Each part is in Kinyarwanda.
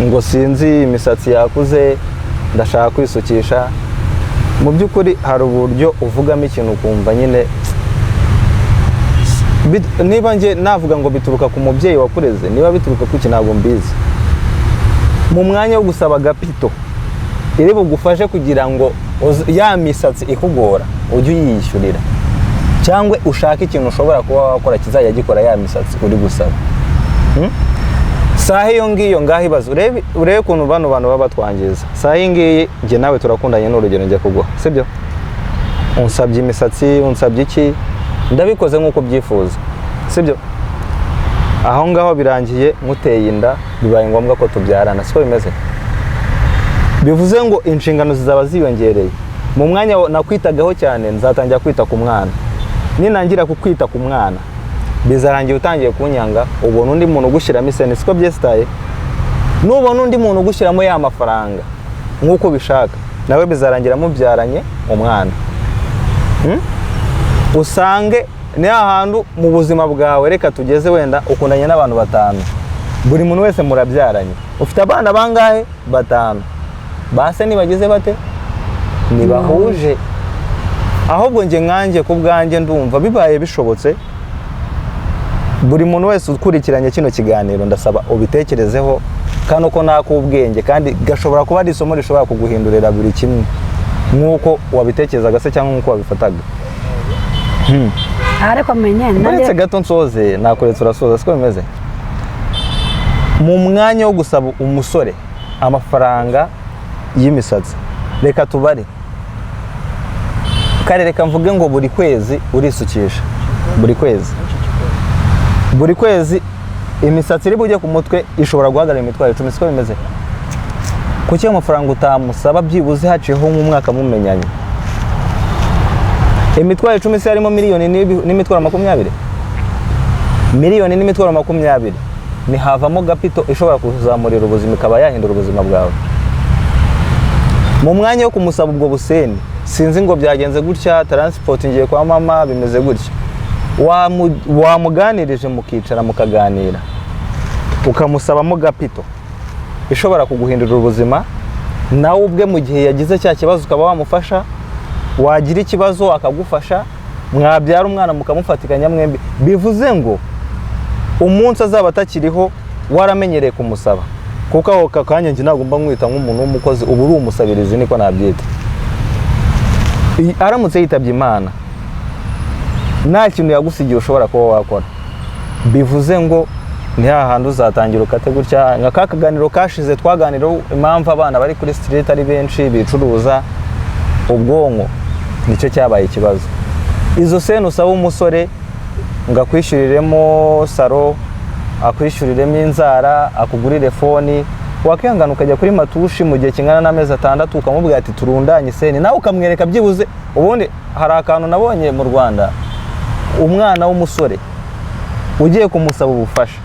Ngo sinzi, imisatsi yakuze, ndashaka kwisukisha. Mu by'ukuri hari uburyo uvugamo ikintu ukumva nyine niba njye navuga ngo bituruka ku mubyeyi wakureze, niba bituruka ku ki, ntabwo mbizi. Mu mwanya wo gusaba capital iri bugufashe kugira ngo ya misatsi ikugora ujye uyiyishyurira, cyangwa ushake ikintu ushobora kuba wakora kizajya gikora ya misatsi uri gusaba. Saha iyo ngiyo ngaho ibaze, urebe ukuntu bano bantu baba batwangiza. Saha iyi ngiyi njye nawe turakundanye, ni urugero njya kuguha, sibyo? Unsabye imisatsi, unsabye iki, ndabikoze nk'uko ubyifuza, sibyo? Aho ngaho birangiye muteye inda, bibaye ngombwa ko tubyarana, siko bimeze? Bivuze ngo inshingano zizaba ziyongereye. Mu mwanya nakwitagaho cyane, nzatangira kwita ku mwana. Ninangira kukwita ku mwana, bizarangira utangiye kunyanga, ubona undi muntu ugushyiramo iseni, siko byesitaye? Nubona undi muntu ugushyiramo ya mafaranga nk'uko ubishaka, nawe bizarangira mubyaranye umwana. Usange ni hantu mu buzima bwawe. Reka tugeze wenda ukundanye n'abantu batanu, buri muntu wese murabyaranye, ufite abana bangahe? Batanu. Base nibagize bate? Ntibahuje. Ahubwo njye nkanjye ku bwanjye ndumva bibaye bishobotse, buri muntu wese ukurikiranye kino kiganiro, ndasaba ubitekerezeho kano ko nak'ubwenge, kandi gashobora kuba ari isomo rishobora kuguhindurira buri kimwe nk'uko wabitekerezaga se cyangwa nk'uko wabifataga. Ariko menye Uretse nanjye gato nsoze. Nakuretse urasoza, siko bimeze? Mu mwanya wo gusaba umusore amafaranga y'imisatsi, reka tubare kare, reka mvuge ngo buri kwezi urisukisha, buri kwezi, buri kwezi imisatsi iri bujye ku mutwe ishobora guhagarara imitwaro 10, siko bimeze? Kuki ayo mafaranga utamusaba byibuze haciyeho nk'umwaka mumenyanye? Imitwaro 10 se harimo miliyoni n'imitwaro 20? Miliyoni n'imitwaro 20 ntihavamo capital ishobora kuzamurira ubuzima, ikaba yahindura ubuzima bwawe? Mu mwanya wo kumusaba ubwo buseni, sinzi ngo byagenze gutya, transport, ngiye kwa mama, bimeze gutya, wamuganirije, mukicara mukaganira, ukamusabamo capital ishobora kuguhindurira ubuzima, nawe ubwe mu gihe yagize cya kibazo ukaba wamufasha, wagira ikibazo akagufasha, mwabyara umwana mukamufatikanya mwembi. Bivuze ngo umunsi azaba atakiriho waramenyereye kumusaba, kuko aho kanya njye ntabwo mba mwita nk'umuntu w'umukozi, uba uri umusabirizi, niko nabyita. Aramutse yitabye Imana nta kintu yagusigiye ushobora kuba wakora, bivuze ngo ni hahandi uzatangira ukate gutya, nka ka kaganiro kashize twaganiraho impamvu abana bari kuri street ari benshi bicuruza. Ubwonko nicyo cyabaye ikibazo. Izo seni usaba umusore ngo akwishyuriremo salon, akwishyuriremo inzara, akugurire phone, wakihangana ukajya kuri matushi mu gihe kingana n'amezi 6, ukamubwira ati turundanye iseni, nawe ukamwereka byibuze. Ubundi hari akantu nabonye mu Rwanda: umwana w'umusore ugiye kumusaba ubufasha,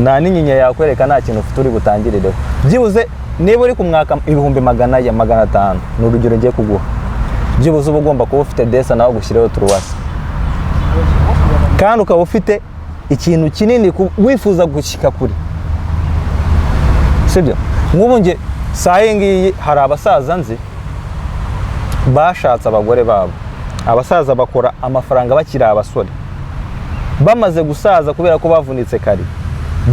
nta n'inyinya yakwereka, nta kintu ufite uri butangirireho. Byibuze niba uri kumwaka ibihumbi magana ya 500, ni urugero ngiye kuguha, byibuze uba ugomba kuba ufite desa, nawe gushyiraho turuwasi, kandi ukaba ufite ikintu kinini wifuza gushyika kure, sibyo? Nk'ubu njye saa iyi ngiyi hari abasaza nzi bashatse abagore babo, abasaza bakora amafaranga bakiri abasore, bamaze gusaza, kubera ko bavunitse kare,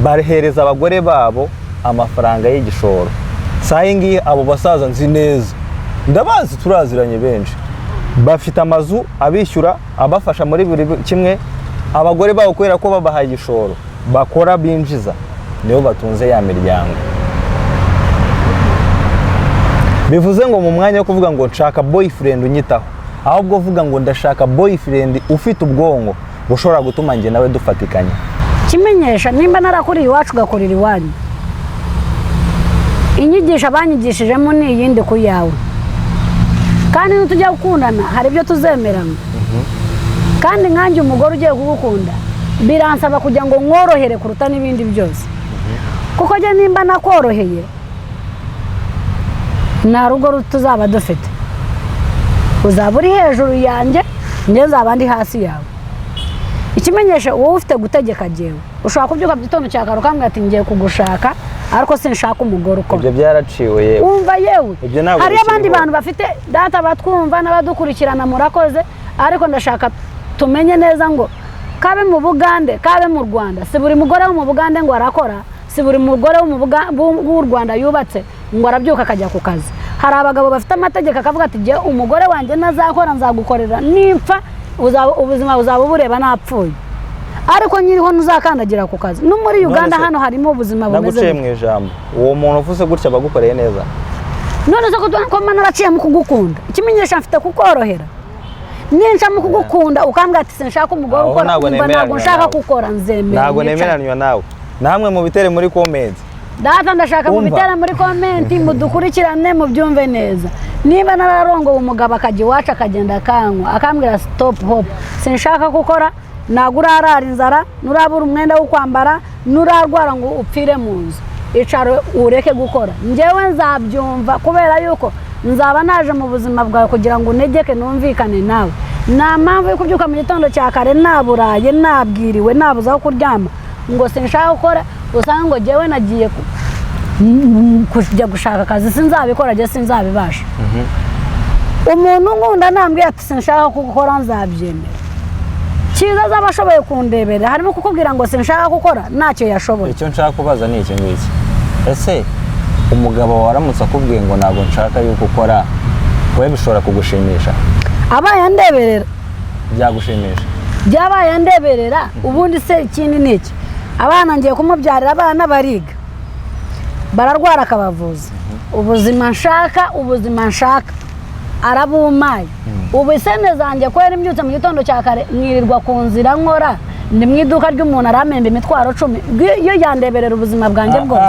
bahereza abagore babo amafaranga y'igishoro. Saa iyi ngiyi abo basaza nzi neza, ndabazi, turaziranye, benshi bafite amazu abishyura, abafasha muri buri kimwe. Abagore babo, kubera ko babahaye igishoro, bakora binjiza, nibo batunze ya miryango. Bivuze ngo mu mwanya wo kuvuga ngo nshaka boyfriend unyitaho, ahubwo uvuga ngo ndashaka boyfriend ufite ubwonko bushobora gutuma njye nawe dufatikanya. Kimenyesha nimba narakuriye iwacu, ugakurira iwanyu, inyigisho abanyigishijemo ni iyindi ku yawe. Kandi nitujya gukundana hari ibyo tuzemerana. Kandi nkanjye umugore ugiye kugukunda, biransaba kugira ngo mworohere kuruta n'ibindi byose, kuko njye nimba nakoroheye nta rugo tuzaba dufite. Uzaba uri hejuru yanjye, njye nzaba ndi hasi yawe. Ikimenyesha wowe ufite gutegeka jyewe, ushobora kubyuka mu gitondo cya kare ukambwira ati ngiye kugushaka. Ariko sinshaka umugore ukora. Ibyo byaraciwe yewe. Wumva yewe. Ibyo ntabwo Hariyo abandi bikiriho. bantu bafite data batwumva n'abadukurikirana, murakoze. Ariko ndashaka tumenye neza ngo kabe mu Bugande, kabe mu Rwanda, si buri mugore wo mu Bugande ngo arakora, si buri mugore wo mu w'u Rwanda yubatse ngo arabyuka akajya ku kazi. Hari abagabo bafite amategeko, akavuga ati: "Jye umugore wanjye ntazakora, nzagukorera nimpfa, ubuzima buzaba bureba napfuye, ariko nyiriho ntuzakandagira ku kazi." No muri Uganda Se, hano harimo ubuzima bumeze naguciye gutyo. mu ijambo, uwo muntu uvuze gutya aba agukoreye neza? None se ko mba naraciye mu kugukunda, ikimenyesha mfite kukorohera? Ninca mu kugukunda ukambwira ati: "Sinshaka umugore Aho ukora," ntabwo umva, ntabwo nemeranywa nshaka nawe. gukora, nzemera Ntabwo nicare. nemeranywa nawe. Namwe mubitere muri comment. Data, ndashaka Umva. mubitere muri comment, mudukurikirane, mubyumve neza. Niba nararongowe umugabo akajya iwacu, akagenda akanywa, akambwira: "Stop, hop, sinshaka gukora," ntabwo urarara inzara, nurabura umwenda wo kwambara, nurarwara ngo upfire mu nzu, icara ureke gukora, njyewe nzabyumva, kubera yuko nzaba naje mu buzima bwawe kugira ngo unegeke, numvikane nawe. Nta mpamvu yo kubyuka mu gitondo cya kare, naburaye, nabwiriwe, nabuze aho kuryama, ngo sinshaka gukora, usanga ngo njyewe nagiye kujya gushaka akazi. Sinzabikora njye, sinzabibasha. Umuntu nkunda nambwiye ati: "Sinshaka gukora," nzabyemera. Cyiza azaba ashoboye kundebera, harimo kukubwira ngo sinshaka gukora, ntacyo yashoboye. Icyo nshaka kubaza ni iki ngiki: ese umugabo waramutse akubwiye ngo ntabwo nshaka yuko ukora, wowe bishobora kugushimisha? Abaye andeberera. Byagushimisha? Byabaye andeberera. Ubundi se ikindi ni iki? Abana ngiye kumubyarira, abana bariga, bararwara akabavuza. Ubuzima nshaka, ubuzima nshaka arabumaye. Ubu isene zanjye kubera imbyutse mu gitondo cya kare, mwirirwa ku nzira nkora, ni mu iduka ry'umuntu, arampemba imitwaro 10, iyo yandeberera ubuzima bwanjye bwose.